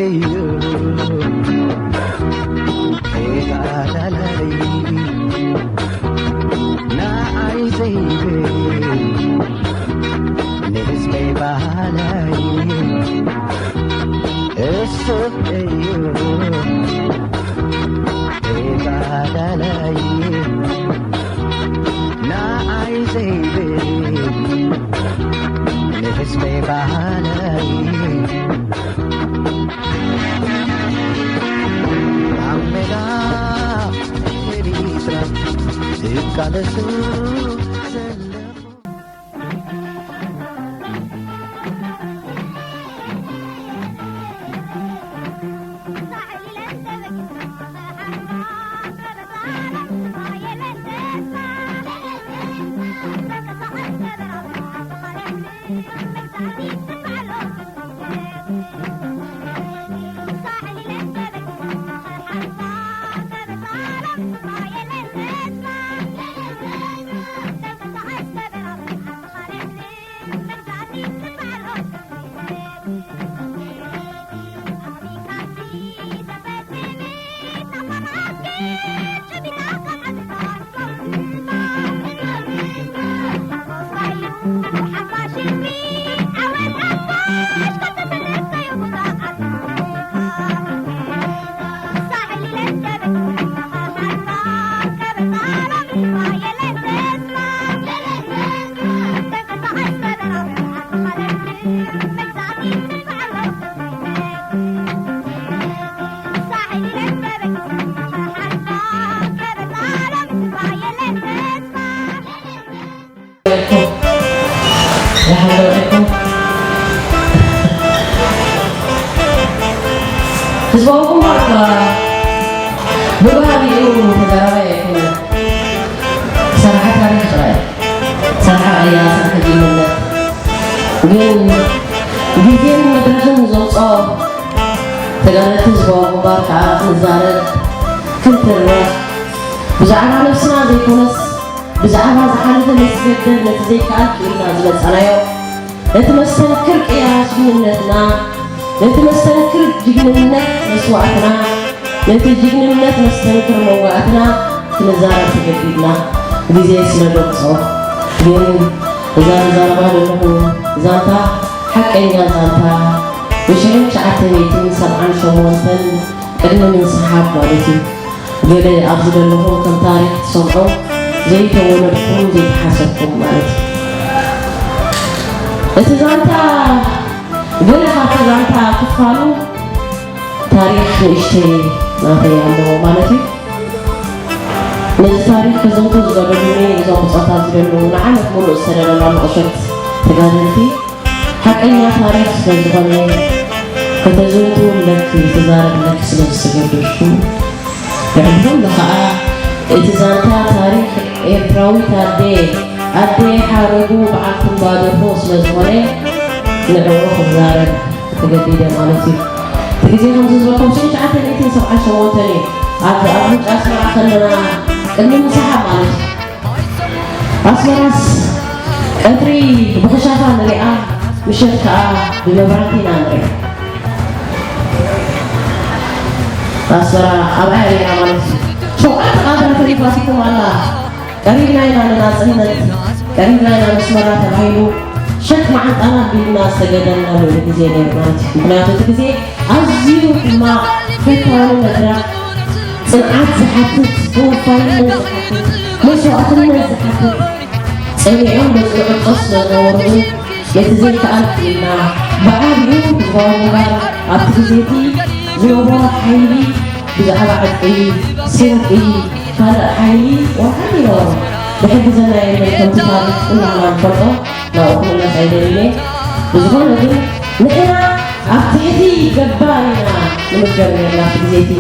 እዩ ተጋዳላይ ንዓይ ዘይብል ንህዝበይ ባህላይ እሱ እዩ ተጋዳላይ ንዓይ ዘይብል ንህዝበይ ባህላይ ኣብ ሜዳ ኤሪትራ ትቃለሱ ዘለኹ ህዝባዊ ግንባር እኳ ብባህሪኡ ተዛራባይ ኣይኮነን። ሰርሓ ታሪኽ ጥራይ። ሰርሓ ቅያ፣ ሰርሓ ጅግንነት። ግን ግዜን መድረኽን ዘውፅኦ ተጋደልቲ ህዝባዊ ግንባር ከዓ ክንዛረብ፣ ክንትረኽ፣ ብዛዕባ ነብስና ዘይኮነስ ብዛዕባ ዝሓለፈ መስገደል ነቲ ዘይከኣል ክኢልና ዝመጻናዮ፣ ነቲ መስተንክር ቅያ ጅግንነትና፣ ነቲ መስተንክር ጅግንነት መስዋእትና፣ ነቲ ጅግንነት መስተንክር መዋእትና ክንዛረብ ተገዲድና። ግዜ ስለ ደቁሶ ግን እዛ ዝዛረባ ዘለኹ ዛንታ ሓቀኛ ዛንታ ብሽሕን ትሽዓተ ሚእትን ሰብዓን ሸሞንተን ቅድሚ ምንስሓብ ማለት እዩ። ገለ ኣብዚ ዘለኹም ከም ታሪኽ ትሰምዑ ዘይተወለድኩም ዘይተሓሰብኩም ማለት እዩ። እቲ ዛንታ ገለ ካብቲ ዛንታ ክፋሉ ታሪኽ ንእሽተይ ናተይ ኣለዎ ማለት እዩ። ነዚ ታሪኽ ከዘንቱ ዝገደዱኒ እዞም ብጾታ ዝደሉ ንዓመት ሙሉእ ዝተደለላ ንቑሸት ተጋደልቲ ሓቀኛ ታሪኽ ስለ ዝኾነ ከተዘንትውለኪ ተዛረብለኪ ስለ ዝተገደድኩ፣ ብዕድመ ከኣ እቲ ዛንታ ታሪኽ ኤርትራዊት ኣደ፣ ኣደ ሓረጉ በዓል ትንባደፎ ስለ ዝኾነ ንዕኡ ክዛረብ ተገዲደ ማለት እዩ። እቲ ግዜ ከምዚ ዝበልኩም ሽዑ ትሽዓተ ሚእትን ሰብዓን ሸሞንተን እዩ። ኣብ ኣብ ምንጪ ኣስመራ ከለና ቅድሚ ምንስሓብ ማለት እዩ። ኣስመራስ ቀትሪ ብኽሻፋ ንሪኣ፣ ምሸት ከኣ ብመብራህቲ ኢና ንሪኣ። ኣስመራ ኣብኣ እያ ማለት እዩ። ሸውዓተ ቃንዛ ተሪፋትኩም ኣላ። ቀሪብና ኢና ንናጽነት፣ ቀሪብና ኢና ነስመራ ተባሂሉ ሸክ መዓንጣና ኣቢልና ዝተገደልናሉ ግዜ ነይሩ ማለት እዩ። ምኽንያቱ እቲ ግዜ ኣዝዩ ሕማቕ ፈታኒ መድረኽ፣ ጽንዓት ዝሓትት፣ ተወፋይነት ዝሓትት፣ መስዋእትነት ዝሓትት፣ ጸኒዖም ዘጽንዑ ስለ ዝነበሩ ግን ነቲ ዘይከኣል ክኢልና። ብዓቢኡ ህዝባዊ ግንባር ኣብቲ ግዜ እቲ ዝነበሮ ሓይሊ ብዛዕባ ዕጥቂ፣ ስንቂ፣ ካልእ ሓይሊ ወርሓት ይነበሮ። ዝሕግዘና የለን፣ ከምቲ ታሪኽ ኩላህና ንፈልጦ። ናብኡ ክምለስ ኣይደልን እየ። ብዝኾነ ግን ንሕና ኣብ ትሕቲ ገባር ኢና ንምገብ ነርና። ኣብቲ ግዜ እቲ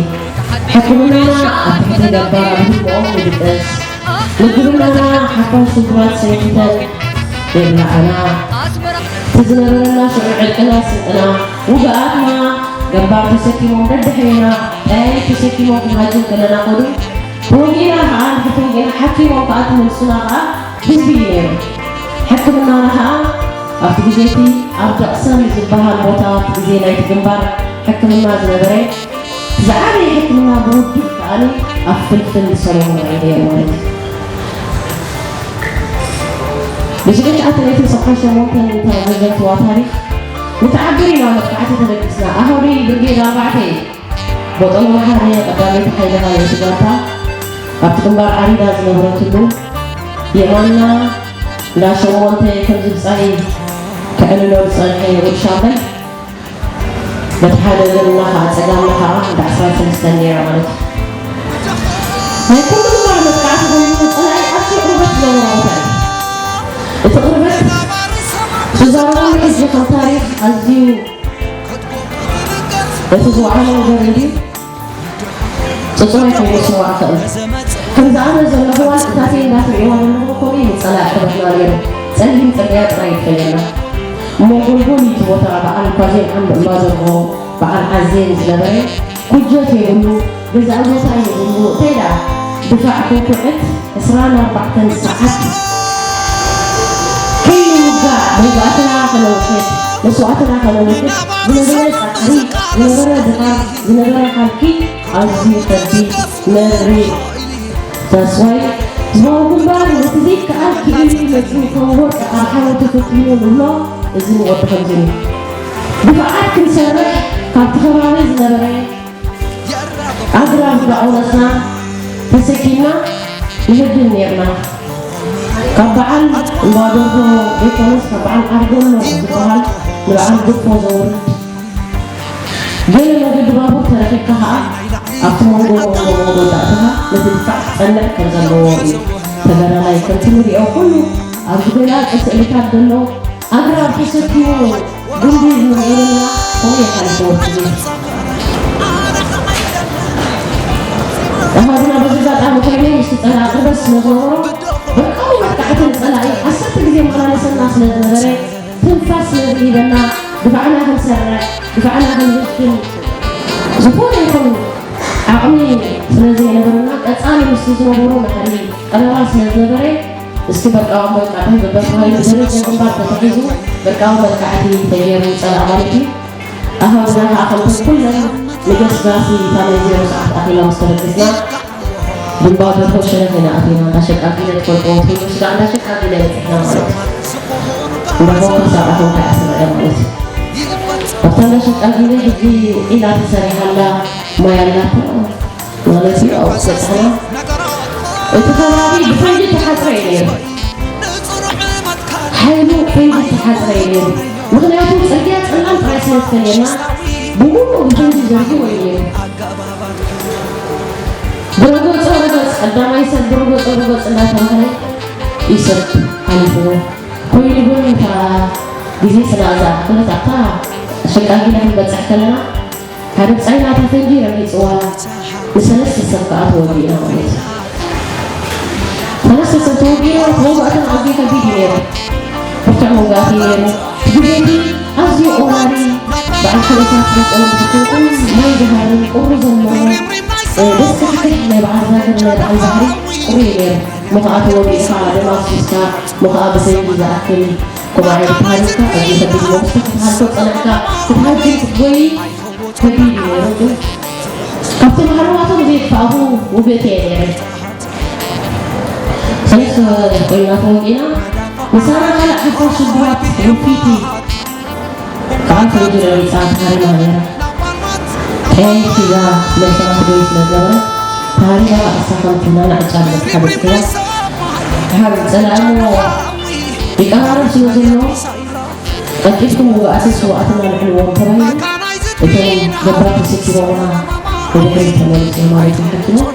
ሕክምናና ኣብ ትሕቲ ገባር ኣብ ህድሞኦም ንድቀስ። ምግብናና ሓፋሽ ስጉማት ሰንኪተን የብልዓና። እቲ ዝነበረና ሽዑ ዕጥቅና ስንቅና፣ ውግኣትና ገባር ተሰኪሞም ደድሕሬና ጠያይት ተሰኪሞም ክንሃጅም ከለና ከዱ ተወጊእና ከኣ፣ እንድሕር ተወጊእና ሓኪሞም ከኣ ትምልሱና ከኣ ህዝቢ እዩ ነይሩ። ሕክምናና ከኣ ኣብቲ ግዜ እቲ ኣብ ደቕሰን ዝበሃል ቦታ፣ ኣብቲ ግዜ ናይቲ ግንባር ሕክምና ዝነበረ፣ ዝዓበየ ሕክምና ብውዱእ ከኣ ኣብ ፍልፍል ሰሎሙን እዩ ነይሩ ማለት እዩ። ብሽዒት ዓሰርተ ሰብዓን ሸሞንተን እታ ዘዘንትዋ ታሪኽ ንተዓብር ኢና መጥቃዕቲ ተደቂስና። ኣሃዱይ ብርጌድ ኣርባዕተ እዩ። ቦጠሎ መሓሪ ቀዳመይቲ ሓይሊ ካልኣይቲ ጋንታ ኣብቲ ግንባር ዓሪዳ ዝነበረትሉ የማንና እንዳ ሸሞንተ ከም ዝብጻይ ክዕልሎ ዝጸንሐ ውድ ሻምበል በቲ ሓደ እግርና ከዓ ጸጋምና ከዓ እንዳ ዓሰርተ ሰለስተ ነይራ ማለት እዩ። ናይ ኩሉ ግንባር መጥቃዕቲ ኮይኑ ጸላኢ ኣዝዩ ቅርበት ዝነበሮ ቦታ እዩ። እቲ ቅርበት ዝዛረበሉ ሕጂ ከም ታሪኽ ኣዝዩ እቲ ዝወዓለ ነገር እዩ። ጽጹዋይ ኮይኑ ክስዋዕ ክእል። ከምዚ ኣነ ዘለኹዋ እታተይ እንዳትርእይዋ ዘለኹም ከምኡ እዩ ጸላኢ ቅርበትና ነይሩ። ጸሊም ጽርግያ ጥራይ ይፈልየና። እሞ ጎልጎል እዩ እቲ ቦታ በዓል ኳዜን ዓምዲ እምባ ደርሆ፣ በዓል ዓዜን ዝነበረ ኩጀት የብሉ፣ ገዛኢ ቦታ የብሉ። እንታይ ደኣ ድፋዕ ከውክዕት ዕስራን ኣርባዕተን ሰዓት ከይንውጋእ መውጋእትና ከነውሕድ፣ መስዋእትና ከነውሕድ ዝነበረ ጻዕሪ፣ ዝነበረ ድኻም፣ ዝነበረ ሃልኪ ኣዝዩ ከቢድ፣ መሪር። That's why ህዝባዊ ግንባር ነቲ ዘይከኣል ክኢሉ መጺኡ ከም ወርቂ ኣብ ሓዊ ተፈቲኑ ንብሎ፣ እዚ ንወዲ ከምዚ እዩ። ድፋዓት ክንሰርሕ ካብቲ ከባቢ ዝነበረ ኣግራብ እንዳቖረጽና ተሰኪምና ንህድም ኔርና። ካብ በዓል እምባደርሆ ዘይኮነስ ካብ በዓል ዓርጎሎ ዝበሃል ንበዓል ድፎ ዘውርድ ገለ መገዲ ባቡር ተረኺብካ ኸኣ ኣብቲ መንጎ መንጎ መንጎ እንዳእተኻ ነቲ ድፋዕ ክጸንዕ ከም ዘለዎ እዩ። ተጋዳላይ ከምቲ ንሪኦ ኩሉ ኣብ ዝገላጸ ስእልታት ዘሎ ኣግራብ ተሰኪሙ ጉንዲ ንሪኦ ዘለና ከምኡ የሓልፎ ወርቂ እዩ። ኣሃዱና በዚ ኣጋጣሚ ኮይነ ምስቲ ጸላኢ ቅርበት ስለ ዝነበሮ በቃ መጥቃዕቲ ንጸላኢ ዓሰርተ ግዜ መላለሰና ስለ ዝነበረ ትንፋስ ስለ ዘይበና ድፋዕና ክንሰርዕ ድፋዕና ክንዝክን ዝኾነ ይኹን ዓቕሚ ስለ ዘይነበረና ቀጻሊ ምስቲ ዝነበሩ ናዕሪ ቀረባ ስለ ዝነበረ እስኪ በቃ መጥቃዕቲ ግበር ተባሂሉ ደረጃ ግንባር ተታሒዙ በቃ መጥቃዕቲ ተገይሩ ጸላኢ ማለት እዩ። ኣሃዱና ከዓ ከምቶም ኩለን ንገስጋሲ እታ ናይ ዜሮ ሰዓት ኣኺላ ምስ ተበገስና ብእምባ ደርሆ ሸነኽ ኢና ኣቲና። እንዳሸቃጊነ ትፈልጥዎ ትህሉ ስጋ እንዳሸቃጊነ በጺሕና ማለት እዩ። እንዳቦካ ሳቃ ኮንካ እያ ትረአ ማለት እዩ። ኣብታ እንዳሸቃጊነ ሕጂ ዒላ ተሰሪሓ ኣላ፣ ማይ ኣላታ ማለት እዩ። ኣብኡ በጻሕና። እቲ ከባቢ ብፈንጂ ተሓጽረ እዩ ነይሩ። ሓይሉ ፈንጂ ተሓጽረ እዩ ነይሩ። ምኽንያቱ ጽርግያ ጸላም ጥራይ ስለ ዝፈልየና ብሙሉኡ ብፈንጂ ዘርጊዎ እዩ ነይሩ። ብረጎጾ ረገጽ፣ ቀዳማይ ሰብ ብረጎጾ ረገጽ እንዳተባህለ እዩ ሰብ ሓሊፍዎ። ኮይኑ ግን እታ ግዜ ስለ ዝኣኸለት ኣብታ ኣሸቃጊና ክንበጽሕ ከለና ሓደ ብጻይ ናታ ፈንጂ ረጊጽዋ ንሰለስተ ሰብ ከኣ ተወጊእና ማለት እዩ። ሰለስተ ሰብ ተወጊእና፣ እቲ መውጋእትና ኣዝዩ ከቢድ እዩ ነይሩ። ብርቱዕ መውጋእቲ እዩ ነይሩ። እቲ ግዜ እቲ ኣዝዩ ቆራሪ በዓል ክልተ ሰዓት ማይ ዝሃርም ቁሪ ዘለዎ፣ እ፣ ደስ ክሕክሕ ናይ በዓል ዛግር ናይ በዓል ባሕሪ ቁሪ እዩ ነይሩ። እሞ ኸኣ ተወጊእካ ደም ኣፍሲስካ፣ እሞ ኸኣ ብሰይፊ ዝኣክል ኮማዒ ተሃሪምካ፣ ኣዝዩ ከቢድ እዩ። ምስ ክትሃልኮ ጸኒሕካ፣ ክትሃጅም ክትጎዪ ከቢድ እዩ ነይሩ። ግን ካብቶም ሃለዋቶም ዘይጥፋእኹ ውግእቲ እየ ነይረ። ሰለስተ ኮይና ተወጊእና፣ ምሳና ካልእ ሓፋሽ ሽጉራት ወፊቲ ከዓ ፈንጂ ረጊጻ ተሃሪማ ነይራ። ቀያይቲ ሒዛ መኪና ትጎይ ስለ ዝነበረት፣ ተሃሪማ ከዓ እሳ ከምቲ ናና ዕጫ ዝበጽሓ በጺሕዋ። ድሓር ጸላእሞ ይቀራረብ ስለ ዘሎ፣ ቀልጢፍኩም ውግኣትን ስውኣትን ኣልዕልዎም ተባሂሉ፣ እቶም ገባር ተሰኪሞምና ንድሕሪት ተመሊሶም ማለት እዩ ሓኪሞም።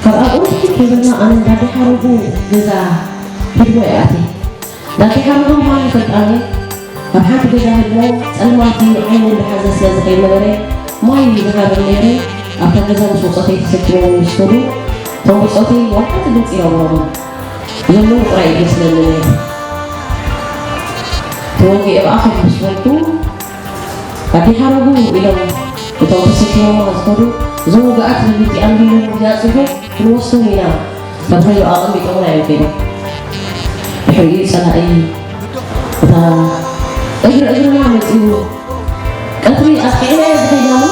ካብ ኣብኡ ርሕቅ ክብልና ኣነ እንዳዲ ሓረጉ ገዛ ህድሞ ይኣቲ። እንዳዲ ሓረጉ ምዃኑ ይፈልጥ ኣነ ኣብ ሓንቲ ገዛ ህድሞ ጸልማት እዩ ዓይነ እንዳሓዘ ስለ ዝኸይድ ነበረ ማይ እዩ ዝሃርም ነይሩ። ኣብታ ገዛ ምስ ብጾተይ ተሰኪሞም ምስ ከዱ እቶም ብጾተይ ዋላ ሓንቲ ድምጺ የብሎምን። ዘለዉ ጥራይ እዩ ዝመስለኒ ነይሩ። ተወጊኤ ብኣኹም ምስ በልኩ ኣዲ ሓረጉ ኢሎም እቶም ተሰኪሞማ ዝኸዱ እዞም ውግኣት ለሊጢ ኣንቢሉ ዝያጽሑ ክንወስዶም ኢና ተባሂሉ ኣቐሚጦምና እዮም ከይዶም። ድሕሪኡ ጸላኢ እታ እግሪ እግርና መጺኡ ቀትሪ ኣጥቂዕናዮ ዝኸድና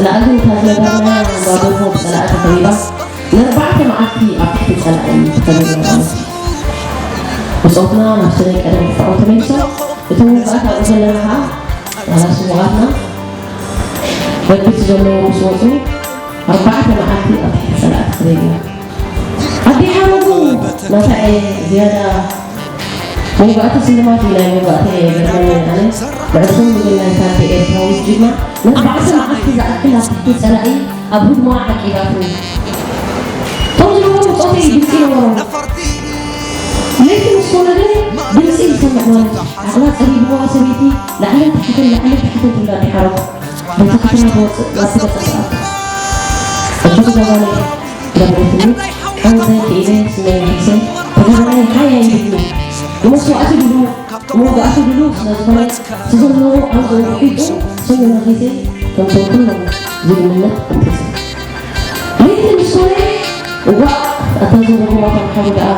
ላዕሊ እታ ዝነበርናያ እምባ ጎርሆ ብጸላኢ ተኸቢባ፣ ንኣርባዕተ መዓልቲ ኣብ ትሕቲ ጸላኢ ተኸቢብና ማለት እዩ። ብጾትና ናብቲ ናይ ቀደም ክፋኦም ተመሊሶም፣ እቶም ውጉኣት ኣብኡ ዘለና ኸኣ፣ ዋላ ስዉኣትና፣ ረቢት ዘለዎም ምስ ወጹ፣ ኣርባዕተ መዓልቲ ኣብ ትሕቲ ጸላኢ ተኸቢብና። ኣዴ ሓረጉ ናታ እየ ዝያዳ መውጋእቲ ስልማት እዩ ናይ መውጋእቲ እየ ገርመኒ ኣነ። ምዕርኹም ምግል ናይታ ኣደ ኤርትራዊት ጅግና ንኣርባዕተ መዓልቲ ዝኣክል ኣብ ትሕቲ ጸላኢ ኣብ ህድሞኣ ዓቂባትኒ። እቶም ዝነበሩ ብጾተይ ድምጺ ነበሮም። ለይቲ ምስ ኮነ ግን ድምጺ ይሰምዕ ማለት እዩ። ዓቕላ ጸቢብዋ ሰበይቲ ላዕልን ታሕትን ላዕልን ታሕትን ትብላ ኣዴ ሓረጉ። በቲ ክፍላ ክወጽእ ናብቲ ገጻ ሰኣልኩ። እጆኺ ዘባነይ ደብረትኒ፣ ሓንጎለይ ክኢለ ስመይ ነኺሰ፣ ተጋዳላይ ሃያ ይብልኒ። ንመስዋእቲ ድሉ፣ ንመውጋእቲ ድሉ ስለ ዝኾነ፣ እቲ ዘለዎ ኣንጎ ውሒጡ ስሙ ነኺሰ፣ ከምቶም ኩሎም ጅግንነት ኣምጺጸ። ለይቲ ምስ ኮነ፣ እዋእ፣ ኣታ እዞም ርጉማት ኣምሓሩ ደኣ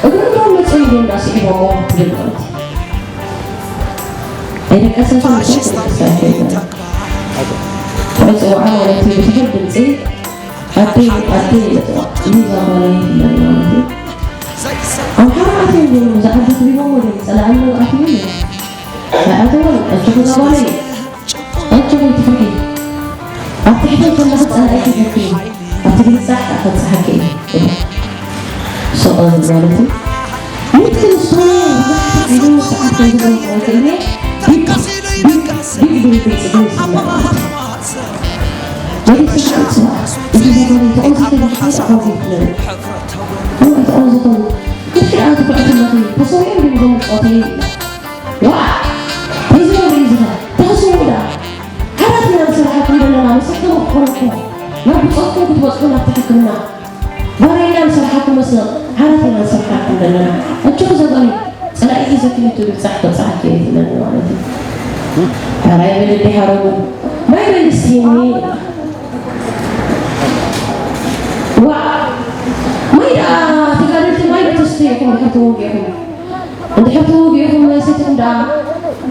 እግሪ እግሮም መጺኦም ድዮም ደኣ ስዒቦሞ ትብል ማለት እዩ። ኣይደቀሰትን እኮ፣ ኣይደቀሰትን። ትዕጽዋዓ ማለት እዩ፣ ብትሑት ድምጺ ኣደይ፣ ኣደይ ኢለ እጽዋዕ። እዚ እዛ ጓለይ ትብለኒ ማለት እዩ። ኣምሓራ ኣትዮም ድዮም፣ እዛ ዓዲ ኣኽቢቦሞ ድዮም፣ ጸላእና ኣትዮም ድዮም? ኣይኣተወን፣ ኣጆኺ እዛ ጓለይ፣ ኣጆኺ ኣይትፍርሒ። ኣብ ትሕተይ ከለኺ ጸላኢኺ ይፈቱ እዩ። ኣብቲ ግልጻሕ ከብጽሓኪ እየ። ስቕ ማለት እዩ። ምእንቲ ንስኹም ብዙሓት ዓይኒ ሰዓት ከም ዝገበርኩ ክእልየ ቢግ፣ ቢግ፣ ቢግ ድምጺ ግን ይስማዕ። ወደ ስራሕ እጽዋዕ። እዚ ነገር ተቐውዚተ ንሽሓይ ተቐውዚት ነሩ። እሞ ተቐውዚቶም። ብድሕሪኣ ትኩዕቲ ኣለኺ። ተሰዊኦም ድዮም እዞም ብጾተይ? ዋእ! ተይዝረብ እዩ ዝኸ። ተኸስዉ ደኣ። ዓራት ኢና ንሰርሓኩም ዘለና፣ መሲሕኩም ክኾነኩም። ናብ ብጾትኩም ክትበጽሑ ናብቲ ሕክምና። ባርያ ኢና ንሰርሓኩም መስል፣ ዓራት ኢና ንሰርሓልኩም ዘለና። ኣጆኺ እዛ ጓለይ፣ ጸላኢ ሒዘኪ ንእቱ ብጻሕ ከብጽሓኪ እየ ትብለኒ ማለት እዩ። ሕራይ በል ኣደይ ሓረጉ፣ ማይ በል እስቲ እኒ። ዋእ! ማይ ደኣ ተጋደልቲ ማይ ዶ ተስትዩ ኢኹም ድሕሪ ተወጊእኹም? እንድሕር ተወጊእኹም ናይ ሰትኹም ደኣ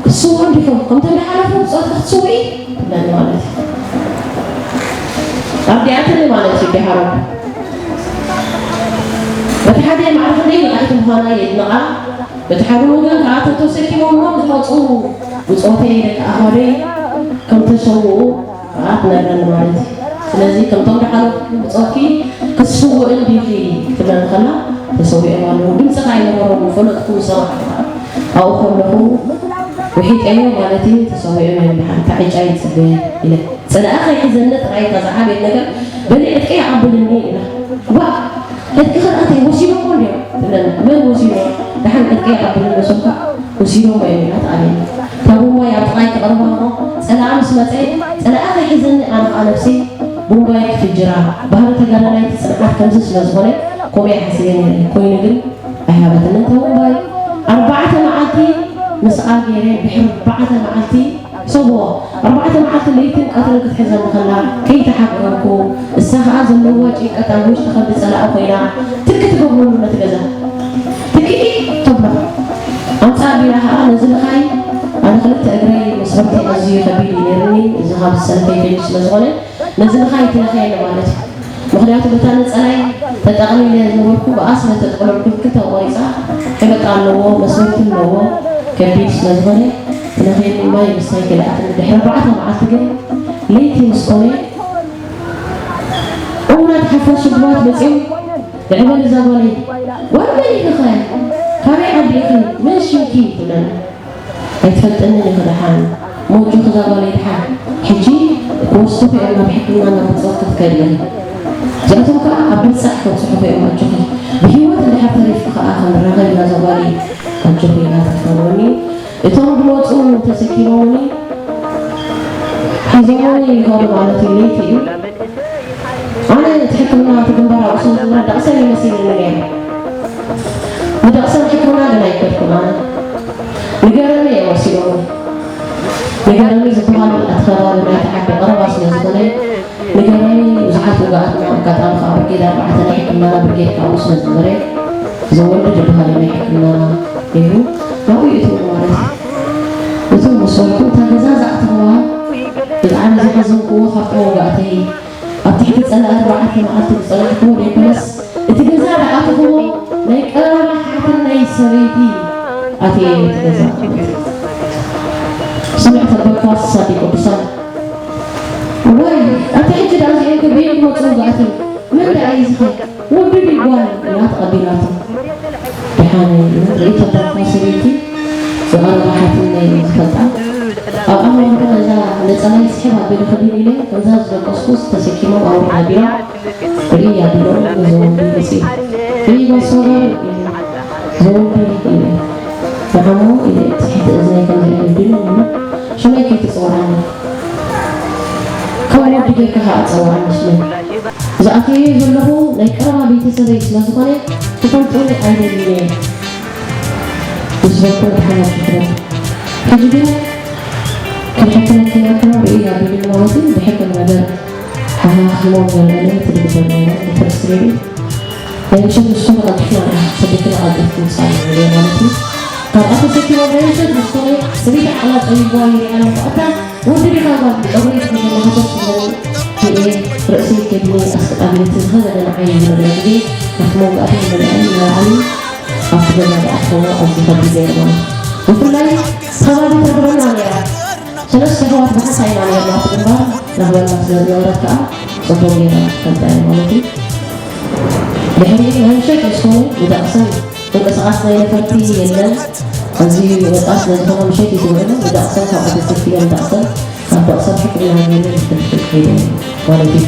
ክትስውኡ እንዲኹም፣ ከምቶም ዝሓለፉ ብጾትኪ ክትስውኢ ትብለኒ ማለት እዩ። ኣርዲኣትኒ ማለት እዩ ኣደይ ሓረጉ። በቲ ሓደ ማዕረ ክንደይ ንቕሕቲ ምዃና የድንቓ፣ በቲ ሓደ ወገን ከኣ እቶም ተሰኪሞምዎም ዝመጹ ብጾተይ ደቂ ኣኻውደይ ከም ተሰውኡ ከኣ ትነግረኒ ማለት እዩ። ስለዚ ከምቶም ዝሓለፉ ብጾትኪ ክትስውኢ እንዲኺ ክትብለኒ ከላ ተሰዊኦም ኣለዉ። ድምጺ ከኣ ኣይነበሮምን፣ ፈለጥኩ ዝሰማዕኩ ከኣ። ኣብኡ ከለኹ ውሒጠዮ ማለት እዩ፣ ተሰዊኦም እዮም ድሓን። እታ ዕጫ ይጽበ ኢለ። ጸላኢ ከይሕዘኒ ጥራይ እታ ዝዓበየት ነገር በሊ ዕጥቂ ይዓብልኒ ኢላ። ዋእ! ዕጥቂ ኸኣ እንታይ ወሲዶሞ እንድዮም? ትብለኒ። መን ወሲዶ? ደሓን ዕጥቂ ይዓብልኒ መሰልካ? ወሲዶሞ እዮም ኢላ ትኣልየኒ። እታ ቡምባይ ኣብ ጥቓይ ተቕርባ እሞ፣ ጸላኢ ምስ መጸ፣ ጸላኢ ከይሕዘኒ ኣነ ኸኣ ነብሰይ ቡምባይ ክፍጅራ። ባህሪ ተጋዳላይ እቲ ጽንዓት ከምዚ ስለ ዝኾነ፣ ከምኡ እየ ሓሲበ ነይረ። ኮይኑ ግን ኣይሃበትንን እታ ቡምባይ። ኣርባዕተ መዓልቲ ምስኣ ገይረ፣ ድሕሪ ኣርባዕተ መዓልቲ ሰብዎ፣ ኣርባዕተ መዓልቲ ለይትን ቀትርን ክትሕዘኒ ከላ ከይተሓጎረርኩ፣ እሳ ኸኣ ዘለዋ ጭንቀት ኣብ ውሽጢ ከብዲ ጸላኢ ኮይና ትኪ ትገብረሉ ነቲ ገዛ። ትኪ ተብሎ። ኣምጻእ ቢላ ኸኣ ነዚ ልኻይ፣ ኣነ ክልተ እግረይ መስበርቲ ኣዝዩ ከቢድ እዩ ነይሩኒ፣ እዚ ካብ ዝሰለፈ ይፈይድ ስለ ዝኾነ፣ ነዚ ልኻይ ትለኽየኒ ማለት እዩ። ምኽንያቱ በታ ነጸላይ ተጠቕሊለ ዝነበርኩ ብኣ ስለ ተጠቕለልኩ ክልተ ቆሪጻ ሕበጣ ኣለዎ፣ መስበርቲ ኣለዎ፣ ከቢድ ስለ ዝኾነ ትለኽየኒ ማይ ምስታይ ከልኣትኒ። ድሕሪ ኣርባዕተ መዓልቲ ግን ለይቲ ምስ ኮነ እሙናት ሓፋሽ ሽጉማት መጺኦም ልዕሊ በሊ እዛ ጓለይ፣ ጓል መን ኢኺ ኸ? ካበይ ዓዲ ኢኺ? መን ሽምኪ? ትብለኒ። ኣይትፈልጠንን ኢኺ ደሓን። እሞ ኣጆኺ እዛ ጓለይ ደሓን። ሕጂ ክወስዱኺ እዮም ናብ ሕክምና ናብ ብጾት ክትከዲ ኢኺ። እዚኣቶም ከኣ ኣብ ምብጻሕ ከብጽሑኺ እዮም ኣጆኺ። ብህይወት እንድሕር ተሪፍኪ ከኣ ክንራኸብ ኢና እዛ ጓለይ። ኣጆኺ ኢላ ተፋነወኒ። እቶም ዝመጹ ተሰኪሞምኒ ሒዞምኒ ይኸዱ ማለት እዩ። ለይቲ እዩ። ኣነ እቲ ሕክምና እቲ ግንባር ኣብኡ ስለ ዝነበረ ደቕሰን እዩ መሲልኒ ነይሩ። ንደቕሰን ሕክምና ግን ኣይከድኩን ኣነ። ንገረኒ እዮም ወሲዶምኒ። ንገረኒ ዝበሃል ኣብቲ ከባቢ ናይቲ ዓዲ ቀረባ ስለ ዝኾነ፣ ንገረኒ ብዙሓት ውጉኣትና፣ ኣጋጣሚ ከዓ ብርጌድ ኣርባዕተ ናይ ሕክምናና ብርጌድ ካብኡ ስለ ዝነበረ፣ ዘወልድ ዝበሃል ናይ ሕክምናና ነይሩ። ናብኡ ይእትውኒ ማለት እዩ። እቶም ምስ በልኩ፣ እታ ገዛ ዝኣተኽዋ ብጣዕሚ ዝሓዘንክዎ ካብቲ መውጋእተይ ኣብ ትሕቲ ጸላኢ ኣርባዕተ መዓልቲ ዝጸናሕክዎ ደይኮነስ፣ እቲ ገዛ ዝኣተኽዎ ናይ ቀረባ ሓትነይ ሰበይቲ ኣትየ እቲ ገዛ። ስምዕ ተበልኳ ሳዲ ቅዱሳን። ወይ፣ ኣቲ ሕጂ ደኣ እዚኦም ከበይ ክመጹ ዝኣትዩ? መን ደኣ እዩ ዝኸ? ወዲ ድዩ ጓል? ኢላ ተቐቢላቶ። ደሓን ርእይቶ እኳ ሰበይቲ ዝቐረባ ሓትነይ ዝፈልጣ። ኣብ ኣእምሮኻ ነዛ ነጸላይ ስሕብ ኣቢሉ ክድን ኢለ፣ ከምዛ ዝደቀስኩስ ተሰኪሞም ኣውርድ ኣቢሎም፣ ርእይ ኣቢሎም ነዚ ወዲ መጺኡ። ርእይ በሶ ገር ዘወዲ ኢለ። ንዓሞ ኢለ ትሕቲ እዝነይ ከምዚ ኢለ ድንን ኢሉ፣ ሽመይ ከይትጽውዓኒ። ከም ወዲ ጌርካ ከኣ ጸውዓኒ ሽመይ። ዝኣተዮ ዘለኹ ናይ ቀረባ ቤተሰበይ ስለ ዝኾነ፣ ክፈልጡኒ ኣይደልን እየ። ምስ በኩር ብሓባር ትሕበር። ሕጂ ግን ክንሕክመኪ ኢና፣ ከም ርእይ ኣቢሉኒ ማለት እዩ። ብሕክም ነገር ሓኻኽሞም ዘለና ትድግበር ነይሮም፣ ኢንተረስት ሬዲ። ናይ ምሸት ንስኹም ቀልጢፍና ሰደትና ቀልጢፍ ትምጻእ ነይሩ ማለት እዩ። ካብኣ ተሰኪሞም ናይ ምሸት ንስኹም ሰበይቲ ዓቕላ ጸቢብዋ ይሪኣ ኣለኹ። ኣታ ወዲ ዲኻ ጓል? ጸጉረይ ትሕዘኒ፣ ሃሰስ ትብለኒ። ክልኤ ርእሰይ ከድኒ ኣስቀጣቢለቲ ዝኸበደ ንዓይ ዝነበረ ግዜ፣ ካብቲ መውጋእቲ ንመልኣሊ ንላዕሊ ኣብቲ ገዛ ዝኣተዎ ኣዝዩ ከቢድ ነይሩ ማለት እዩ። ብፍላይ ከባቢ ተርድበና ነይራ። ሰለስተ ኣሕዋት ብሓንሳእ ኢና ነይርና። ኣብቲ ግንባር ራህዋ ስለ ዝነበረት ከኣ ጽቡቕ ጌራ ትፈልጣ እያ ማለት እዩ። ድሕሪ ናይ ምሸት ምስ ኮነ ንደቕሰን ምንቅስቓስ ናይ ነፈርቲ የለን። ኣዝዩ ወጣ ስለ ዝኾነ ምሸት እዩ ዝውዕሉ። ንደቕሰን ካብኡ ተሰኪለን ደቕሰን ካብ ደቕሰን ሕክምና ገይረን ፍልፍል ከይደን ማለት እዩ።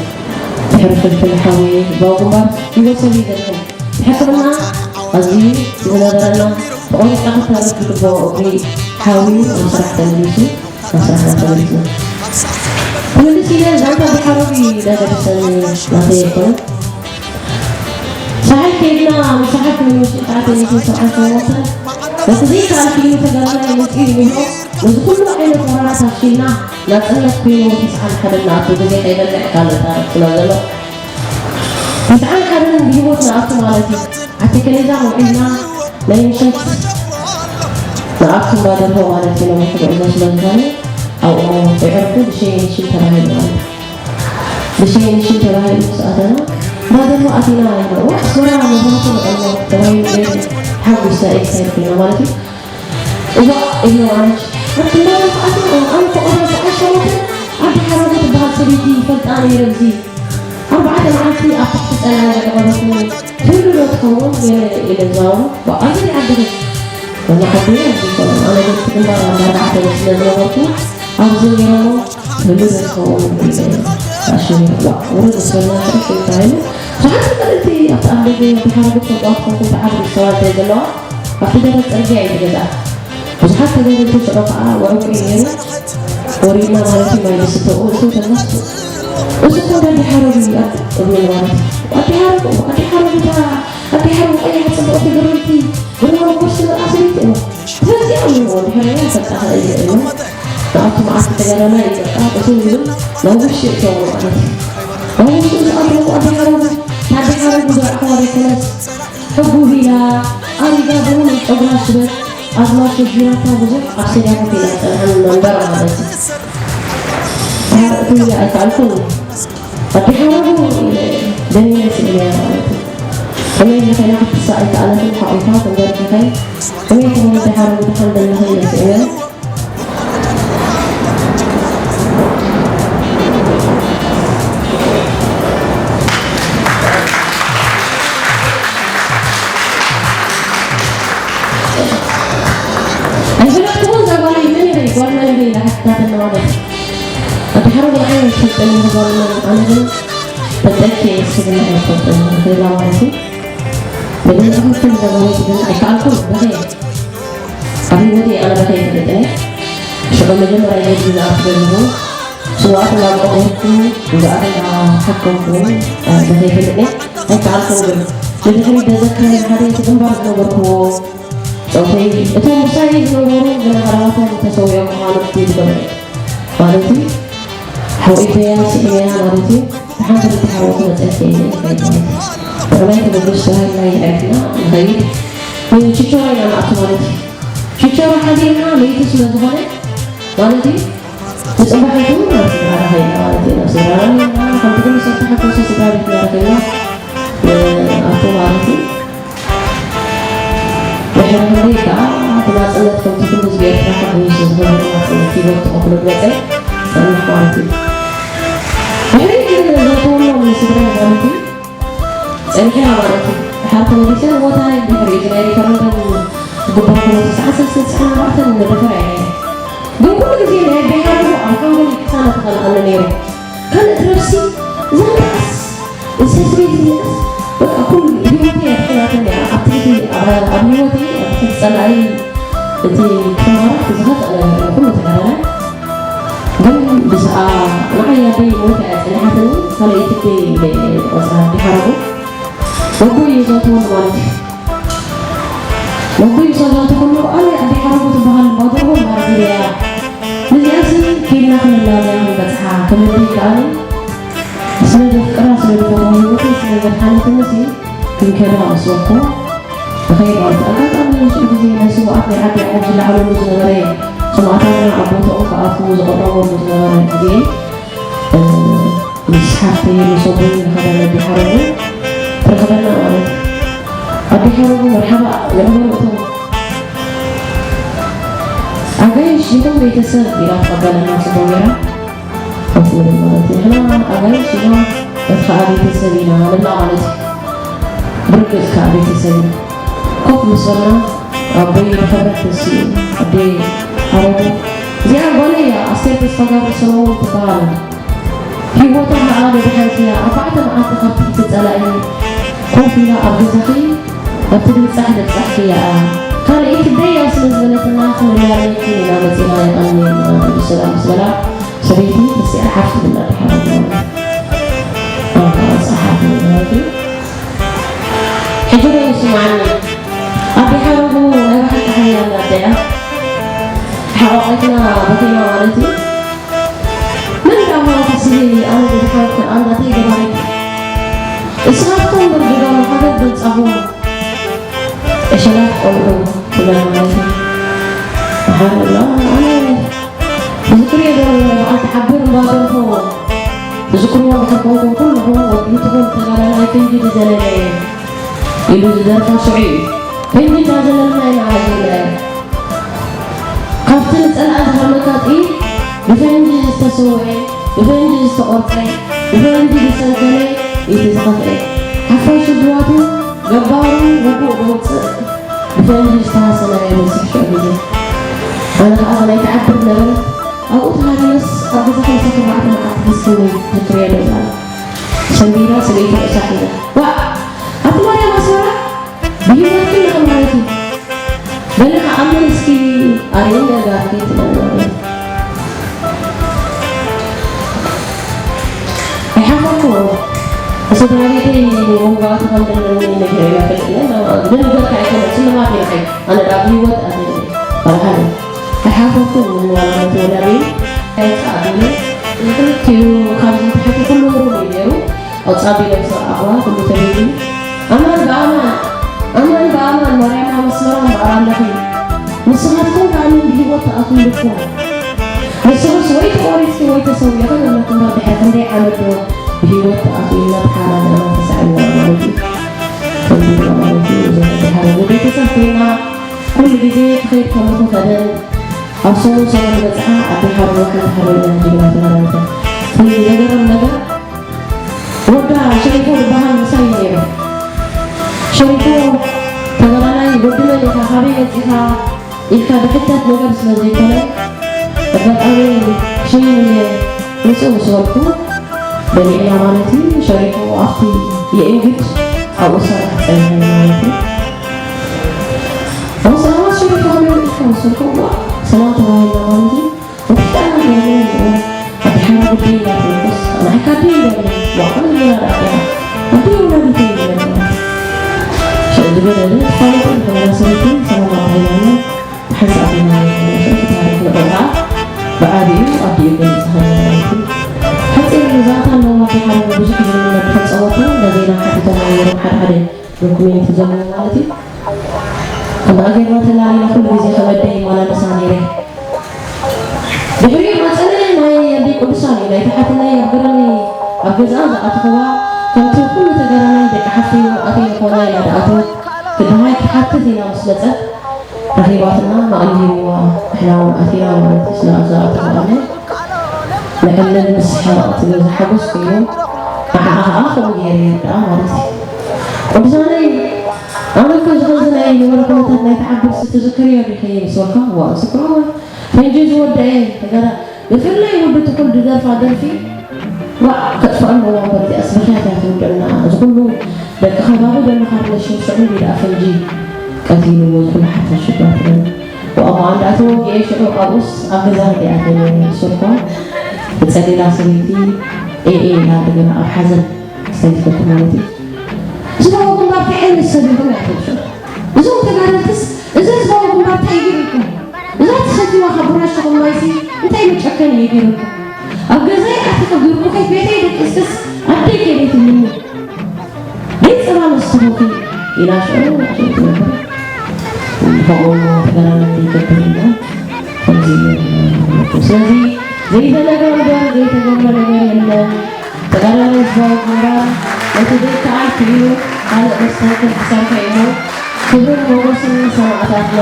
ድሕሪ ፍልፍል ሓዊ ባው ግንባር ይወሰድ እዩ ዘድሕን። ሕክምና ኣዝዩ ዝነበረና ተቖሪጽካ ክተርፍ ዝግብኦ እግሪ ሓዊ ናብ ስራሕ ተመሊሱ፣ ናብ ስራሕና ተመሊስና። ክምልስ ኢለ ዛንታ ብሓረጉ እዩ ዘገድሰኒ ናተይ ኣይኮነን። ሳሕል ከይድና ንሳሕል ክንምሽጣት ንሽን ሰብዓን ሰባትን ነቲ ዘይከኣል ክኢሉ ተጋዳላይ መጺኡ ይብሎ። ነዚ ኩሉ ዓይነት ወራራት ኣፍሺልና ናጽነት ኮይኑ ተስዓን ሓደን ንኣቱ ግዜ ከይበልዕ ካልእ ታሪኽ ስለ ዘሎ ተስዓን ሓደን ብህይወት ንኣቱ ማለት እዩ። ኣቲ ከለዛ ውዒልና ናይ ምሸት ንኣቱ እምባ ደርሆ ማለት እዩ። ነዊሕ ጉዕዞ ስለ ዝኾነ ኣብኡ የዕርፉ ብሸይን ሽን ተባሂሉ ማለት እዩ። ብሸይን ሽን ተባሂሉ ምስ ኣተና እምባ ደርሆ ኣቲና ኢልና፣ ዋ፣ ኣስመራ መብራህቲ ንቐልሞ ተባሂሉ ገይሩ ሓጒስና ኤክሳይት ኮይና ማለት እዩ። እዋእ ኢልና ማለት ኣቲ እምባ ደርሆ ኣቲና፣ ኣነ እኮ ቆርበት ዝዓሸወትን ኣዲ ሓረጉ ትበሃል ሰበይቲ ይፈልጣ ነይረ። እዚ ኣርባዕተ መዓልቲ ኣብ ትሕቲ ጸላኢ ዘዕቆበትኒ ትህሉ ዶ ትኸውን? ገለ ኢለ ዝዛወሮ፣ ብኣዚ ድኣ ድሪኽ። ወላ ሓደይ ኣይኮነን። ኣነ ግን እቲ ግንባር ኣብ ኣርባዕተ ስለ ዝነበርኩ፣ ኣብዚ ነይሮሞ ትህሉ ዶ ትኸውን? ኢለ ኣሽሚርዋ። ውርድ ዝበልና ትርፍ እንተባሂሉ፣ ብዙሓት ተቐለልቲ ኣብቲ ኣብ ደገ ብሓረጉ ትፈልጥዋ ትኾንኩም፣ ብዓቢ መስተዋት ዘለዋ ኣብቲ ደረት ጽርግያ እዩ ዝገዝኣ። ብዙሓት ተጋደልቲ ሽዑ ከኣ ውዕውዕ ነይሩ። ወሪድና ማለት እዩ፣ ማይ ዝስተ፣ እኡ፣ እቱ ተነስቱ። እዚ እኮ እንዳ ኣዲ ሓረጉ እዩ፣ ኣብ እብል ማለት እዩ። ኣዲ ሓረጉ፣ ኣዲ ሓረጉ፣ እታ ኣዲ ሓረጉ ቀያሕ ጽብቕቲ ግርምቲ፣ ግርማ ሞገስ ትመልኣ ሰበይቲ እሞ። ስለዚ ኣብ ንዎ ድሕረኛ ሰጣ ኸእል ይኽእል እዩ። ንኣቱ መዓልቲ ተጋዳላይ እዩ፣ በቃ፣ እቱ ዝብል ናብ ውሽጢ እተዎ ማለት እዩ። ናብ ውሽጢ ምስ ኣተዎ ኣዲ ሓረጉ፣ ኣዲ ሓረጉ ዝረኣኽዋ ዘይኮነስ፣ ሕጉቢላ፣ ኣሪጋ ብምሉእ ጨጉራ ሽበት ኣዝማድ ተጅቢራታ ብዙሕ ኣብ ሰድያታት ኢና ዝጸንሐን መንበር ማለት እዩ። ድሓር እትብሊ ኣይከኣልኩን። ኣዲ ሓረጉ ኢለ ደኒነ ስኢነያ ማለት እዩ። ከመይ ኢለ ከይና ክትሳእ ኣይከኣለትን፣ ሓቒፋ ተንበርኪኸ፣ ከመይ ትኾን ኣዲ ሓረጉ ድሓን ደለኺ ኢለ ስኢነ። ኣይፈለጥኩዎን እዛ ጓለይ መን ኢኺ? ጓል መን ኢኺ? ኢላ ሓቲታትኒ ማለት እዩ። ኣዲ ሓረጉ ንዓይ ኣይትፈልጥን ኢኺ ጓል መን? ኣነ ግን ፈልጠኪ እየ፣ ስምዒ ኣይፈልጥን ኢኺ ኢላ ማለት እዩ። ብገንዘብ ክፍል ዘበለት ግን ኣይከኣልኩን፣ በኸየ። ኣብ ህይወተይ ኣነ በኸየ ኣይፈልጥን እየ። ሽዑ መጀመርያ ህይወት ግዝኣት ገንዘቡ ስውኣት እናቆረብኩ፣ ግዝኣት እናሓከምኩ፣ እ፣ በኸየ ኣይፈልጥን እየ። ኣይከኣልኩን ግን ንድሕሪት ዘዘክረኒ ሓደ እቲ ግንባር ዝነበርኩዎ ጾተይ፣ እቶም ምሳይ ዝነበሩ ግን ሃለዋቶም ተሰዊኦም ምዃኖም ክይድ ገበረ። ማለት እዩ፣ ሓወይተያ ስኢነያ ማለት እዩ። ሓንቲ ልትሓወቕ መጸኪ እየ ማለት እዩ። ብዕላይ ተበገሽ ተባሂልና ይዕርፍና ንኸይድ። ችቾራ ኢና ንኣቱ ማለት እዩ። ችቾራ ሓዲርና ለይቲ ስለ ዝኾነ ማለት እዩ። ብጽባሒቱ ናብ ስድራና ኸይድና ማለት እዩ። ናብ ስድራና ኸይድና፣ ከምቲ ኩሉ ሰብ ተሓጎሰ ስድራ ቤትና ረኺብና ንኣቱ ማለት እዩ። ድሕሪ ክንደይ ከኣ እቲ ናጽነት ከምቲ ኩሉ ህዝቢ ኤርትራ ሓጎሱ ዝኸበረ ናጽነት ሂወት ተቐብሎ ዝመጸ ጸኒሑ ማለት እዩ። ድሕሪ ግን ዘእተወሎም ንስድራ ማለት እዩ። ጸኒሕና ማለት እዩ። ድሓር ተመሊሰ ንቦታይ ድሕሪ እዚ ናይ ሪፈረንደም ዝግበር ኩነቱ ሰዓት ሰለስተ ተስዓን ኣርባዕተን ንደፈር ኣይነ። ግን ኩሉ ግዜ ናይ ኣደይ ሓረጉ ኣብ ሓንጎለይ ቅሳነት ይኸልኣኒ ነይሩ። ካልእ ትረፍሲ እዛ መዓስ እዛ ሰበይቲ እዚኣስ በቃ ኩሉ ህይወተይ ኣድሒናትኒ እያ። ኣብ ትሕቲ ኣብ ኣብ ህይወተይ ኣብ ትሕቲ ጸላኢ እቲ ክማራት ዝኸፍአ ነገር እዩ ኩሉ ተጋዳላይ። ግን ብስኣ ንዓይ ኣደይ ሞይታ እያ ጸኒሓትኒ፣ ካልኣይቲ ኣደይ ኢለ እየ ዝቖጽራ ኣደይ ሓረጉ። ወቦይ እዩ ዘእተወሉ ማለት እዩ። ወቦይ እዩ ዘእተወሉ፣ ኣበይ ኣደይ ሓረጉ ትበሃል ባዶጎ ማርጊርያ። ንዚኣሲ ኬድና ክንላለያ ክንበጽሓ፣ ከም ኣደይ ከኣኒ ስለ ዘፍቅራ፣ ስለ ዝፈትዋ ህይወተይ ስለ ዘድሓነትኒ ሲ ክንከዳ ምስ በልኩ፣ ንኸይድ ማለት ኣጋጣሚ ንሱ ግዜ ናይ ስውኣት ናይ ዓዲ ዓዲ ዝለዓለሉ ዝነበረ ሰማእታትና ኣብ ቦታኦም ክኣትዉ ዝቐረበሉ ዝነበረ ግዜ፣ እ፣ ምስ ሓፍተይ፣ ምስ ኣቦይ ንኸዳ ነቢ ሓረጉ ትረኽበና ማለት እዩ። ኣቢ ሓረጉ መርሓባ ንዕበሩ እቶም ኣጋይሽ ይኹን ቤተሰብ ኢላ ተቐበለና ጽቡቕ ጌራ። ኮፍ ንብል ማለት እዩ። ንሕና ኣጋይሽ ኢና፣ እቲ ከኣ ቤተሰብ ኢና ንብላ ማለት እዩ። ብርግጽ ከኣ ቤተሰብ ኢና። ኮፍ ምስ በልና፣ ኣቦይ ብኽብረት ተሲኡ፣ ኣደይ ሓረጉ። እዚኣ ጓለይ እያ፣ ኣስቴር ተስፋጋብር ሰሎሞን ትበሃል። ህይወታ ከኣ ደድሓንኪ እያ። ኣርባዕተ መዓልቲ ካብ ትሕቲ ጸላኢ ኮፍ ኢላ ኣብ ገዛኺ ኣብቲ ድብጻሕ ደብጻሕኪ እያ። ካልኣይቲ ደያ ስለ ዝበለትና ክንላለየኪ ኢና መጺና፣ የቐንየልና። ብሰላም ምስ በላ ሰበይቲ ተሲኣ ሓፍ ትብል ኣዲ ሓረጉ ማለት እዩ። ኣንታ ጸሓፊ ማለት እዩ። ሕጂ ዶ ይስምዓኒ? ኣዲ ሓረጉ ናይ ብሓቂ ሓያል ኣደ እያ። ተሓቋቒፍና በኺና ማለት እዩ። መን ደኣ እሞ ክስሊ ኣነ ደድሓንኪ ኣንዳተይ ገባሪት። እስኻትኩም ብርግዶም ሓገዝ ደምጻኹም። ዕሸላት ቆልዑ ትብለና ማለት እዩ። ደሓር ኣሎ ኣነ ዝዝክርዮ ዘሎ ናይ በዓል ተሓብር እምባ ደርፎ ትዝክርዎ እንድሕር ኮንኩም ኩልኹም ወዲ ትኹን ተጋዳላይ ፈንጂ ዝዘለለ እየ ኢሉ ዝደርፋ ሽዑ እዩ። ፈንጂ እንዳዘለልና ኢና ዓዚብና። ካብቲ ንጸልኣ ዝሃመካ ጥይት ብፈንጂ ዝተሰውአ፣ ብፈንጂ ዝተቖርጸ፣ ብፈንጂ ዝሰንከለ እዩ እቲ ዝኸፍአ። ሓፋሽ ሽግራቱ ገባሩ ውጉእ ዘውጽእ ብፈንጂ ዝተሃሰና ይመስል ሽዑ ግዜ። ኣነ ኸኣ ናይቲ ዓብር ነበረት ኣብኡ ተሃሪመስ ኣብ ገዛ ሓምሳ ኣርባዕተ መዓልቲ ሒዝክኒ ትዝክርዮ ዶ እዛ ሰንቢራ ሰበይቲ ርእሳ ሒዛ። ዋእ! ኣቲ ማርያም ኣስመራ ብህይወትኪ ኣለኺ ማለት እዩ። በሊ ከኣ ኣመን እስኪ ኣርእየኒ ኣእጋርኪ ትብለኒ ማለት እዩ። ኣይሓፈርኩ። ስድራ ቤተይ መውጋእቲ ከም ዘለኒ ነጊረዮም ኣይፈልጥን እየ። ዝነገርካ ኣይኮነን፣ ስልማት እዩ ንዓይ። ኣነ ደኣ ብህይወት ኣትየ። ኣልሓለ። ኣይሓፈርኩን ንዋላ ሞት ወላዲ ኣይጻእ ኣቢለ ንክልቲኡ ካብዚ ንታሕቲ ኩሉ ሩም እዩ ነይሩ። ኣውጻእ ኣቢለ ምስ ረኣኽዋ ኩሉ ተቢሉ። ኣማን ብኣማን፣ ኣማን ብኣማን ማርያም ኣብ ኣስመራ እምበኣር ኣለኺ። ንስኻትኩም ከኣ መን ብህይወት ትኣትዉ ኢልኩም? ንስኽስ ወይ ተቖሪጽኪ ወይ ተሰዊእኺ ዘለኺ እምበር ድሕሪ ክንደይ ዓመት ዶ ብህይወት ትኣትዊ? እናተሓላለና ተሳዒብና ማለት እዩ። ተንቢርና ማለት እዩ። እዞም ተሓላለና ቤተሰብ ኮይና ኩሉ ግዜ ክኸይድ ከለኹ ከደን ኣብ ሰሙን ሰሙን ዝበጽሓ ኣደይ ሓረጉ ሓንቲ ሓረጉ ጅግና ተጋዳሊት እያ። እቲ ዘገርም ነገር ወዳ ሸሪፎ ዝበሃል ምሳይ እዩ ነይሩ። ሸሪፎ ተጋዳላይ ወዲ መን ኢኻ፣ ካበይ መጺኻ ኢልካ ዝሕተት ነገር ስለ ዘይኮነ ኣጋጣሚ ሽም ምስኡ ምስ በልኩ በሊዕና ማለት እዩ። ሸሪፎ ኣብቲ የእንግድ ኣብኡ ዝሰርሕ ጸኒሑ ማለት እዩ። ኣውስ ኣዋስ ሸሪፎ ከመይ ኢልካ ምስ በልኩ፣ ዋ፣ ሰላም ተባሂልና ማለት እዩ። ወፍጣን ገይሩ ኣድሓና ጉዳይ እንዳተንኮስ፣ ንዓካ ኣደይ ይበል፣ ዋዕል ገይራ ደኣ እያ። ኣደይ ወላዲተይ ይበል። ሽዑ ዝበደለ ተፋለጠ፣ ንኮና ሰበይቲ ሰላም ኣባሂላና፣ ሓንሳእ ኣቢልና ሽዑ እቲ ታሪኽ ንዕኡ ከዓ ብዓቢኡ ኣዲኡ ገሊጽ ሃበ ማለት እዩ። ሓጺር መዛንታ ኣለዎ፣ ኣደይ ሓረጉ ብዙሕ ዝምነ ብኸጸወቱ፣ ነዘይና ሓቲቶም ነይሮም ሓደ ሓደ ዶኩሜንት ዘለዎ ማለት እዩ። ከምኣ ጌርና ተላሊና ኩሉ ግዜ ከም ኣደይ ይመላለሳ ነይረ። ድሕሪኡ ማጸነለይ ቅዱሳን እዩ። ናይቲ ሓትነይ ኣብ ገረኒ ኣብ ገዛኣ ዝኣተኽዋ ከምቲ ኩሉ ተጋዳላይ ደቂ ሓፍተይ መኣተይ ዝኾና ኢላ ዝኣተወት ክድሃይ ክትሓትት ኢና ምስ መጸት ረኺባትና መቐሊልዋ ንሕና እውን ኣቲና ማለት እዩ። ስለ ኣብዛ ኣተኽዋለ ንዕልል ንስሕቕ ትብል ዝሓጎስ ኮይኑ ንዓኣ ኸዓ ከምኡ ገይረ የርድኣ ማለት እዩ። ቅዱሳነይ ኣነ እኮ ዝኸዚ ናይ ነበረ ኩነታት ናይ ተዓብር ስትዝክርዮ ዲኺ ምስ በልካ እዋ ዝክሮ ፈንጂ ዝወደአ ተጋዳ ብፍላይ ወዲ ትኹል ዝደርፋ ደርፊ ዋዕ ከጥፍኣሉ እዋ እምበር እዚኣስ ብኽያት እያ ትውደልና። እዚ ኩሉ ደቂ ከባቢ ዘለኻ ሪሌሽን ሽዑ እንዲ ደኣ ፈንጂ ቀቲልዎ እዚ ኩሉ ሓፋሽ ሽባ ትብል። ብኣምኣ እንዳ ተወግኤ ሽዑ ኣብኡስ ኣብ ገዛ እንዲኣ ተመልሱልኳ ብጸሊላ ሰበይቲ ኤኤ ኢላ እንደገና ኣብ ሓዘን ሰይትፈቱ ማለት እዩ። ህዝባዊ ግንባር እንታይ ዓይነት ሰብ ኢኹም እያ ትብሉ? እዞም ተጋደልትስ እዚ ህዝባዊ ግንባር እንታይ ገይሩልኩም? እዛ ትሰትይዋ ካብ ብራሽኹም ማይሲ እንታይ መጨከኒ እዩ ገይሩልኩም? ኣብ ገዛይ ኣቲኺ ግርኩኺ ቤተይ ደቂስክስ ኣደይ ከይደይ ትብልኒ? ደይ ጸባ መስትኹኺ ኢላ ሽዑ ትነብር። ከምኡ ተጋዳላይ ይገብር ኢልና ከምዚ እዩ። ስለዚ ዘይተነግረ እምበር ዘይተገብረ ነገር የለን። ተጋዳላይ ህዝባዊ ግንባር ነቲ ዘይከኣል ክኢሉ ካልእ መስተንክር ክሰርሖ እዩ። ክብርን ሞገስን ንሰማእታትና።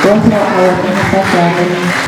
ወትሩ ዓወት ንሓፋሽ።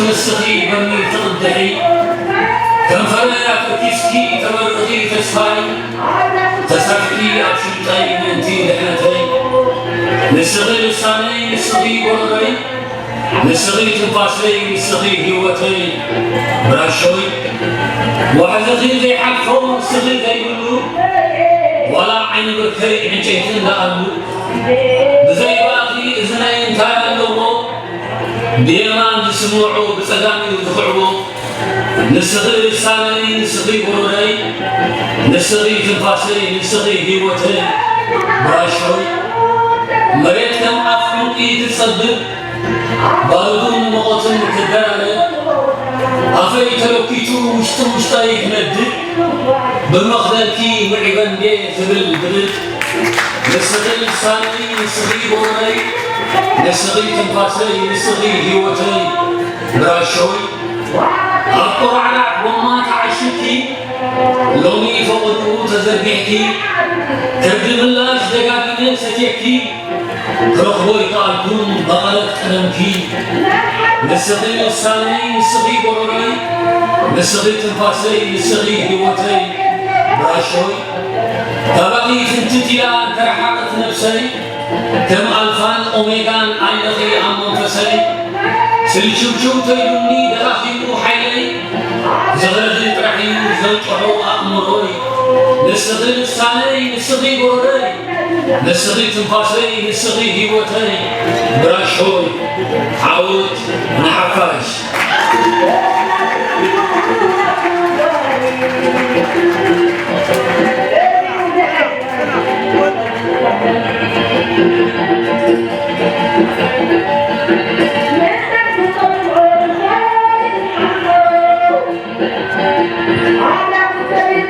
ንስኺ በኒ ትቕድሒ፣ ከንፈረይ ኣፍርኪስኪ ተመርቕኺ ተስፋይ፣ ተሳፊኪ ኣብ ሽንጠይ ምእንቲ ድሕነተይ። ንስኺ ልሳነይ፣ ንስኺ ጎረረይ፣ ንስኺ ትንፋሰይ፣ ንስኺ ህይወተይ። ብራሾይ፣ ዋሕዝኺ ዘይሓልፎ ንስኺ ዘይብሉ፣ ዋላ ዓይኒ ብርከይ ዕንጨይቲ እንዳኣሉ፣ ብዘይ ባእኺ እዝነይ እንታይ ኣለዎ? ብየማን ዝስምዑ ብጸጋም እዩ ዝኽዕቦ። ንስኺ ልሳነይ፣ ንስኺ ጎረረይ፣ ንስኺ ትንፋሰይ፣ ንስኺ ህይወተይ። ብራሾይ፣ መሬት ከም ኣፍ ዕንቂ ትጸብብ፣ ባሩድን መቖትን ክደራረብ፣ ኣፈይ ተለኪቱ ውሽጢ ውሽጠይ ክነድድ፣ ብመኽደልኪ ምዒበ እንዴ ትብል ብድድ። ንስኺ ልሳነይ፣ ንስኺ ጎረረይ፣ ንስኺ ትንፋሰይ፣ ንስኺ ህይወተይ። ብራሾይ፣ ኣብ ቆራዕራዕ ጎማ ተዓሽግኪ፣ ሎሚ ፈቐድኡ ተዘርጊሕኪ፣ ከብዲ ምላሽ ደጋጊመ ሰትየኪ፣ ክረኽቦ ይከኣልኩን መቐረት ቀደምኪ። ንስኺ ልሳነይ፣ ንስኺ ጎረሮይ፣ ንስኺ ትንፋሰይ፣ ንስኺ ህይወተይ። ብራሾይ፣ ካባኺ ፍንትት ኢላ እንተረሓቐት ነብሰይ፣ ከም ኣልፋን ኦሜጋን ኣለኺ ኣብ መንፈሰይ። ስልችውችው ተይሉኒ ደኻኺሙ ሓይለይ፣ ዝኽርኺ ጥራሕ እዩ ዘንቅሖ ኣእምሮይ። ንስኺ ልሳነይ፣ ንስኺ ጎረሮይ፣ ንስኺ ትንፋሰይ፣ ንስኺ ህይወተይ። ብራሾይ፣ ዓወት ንሓፋሽ።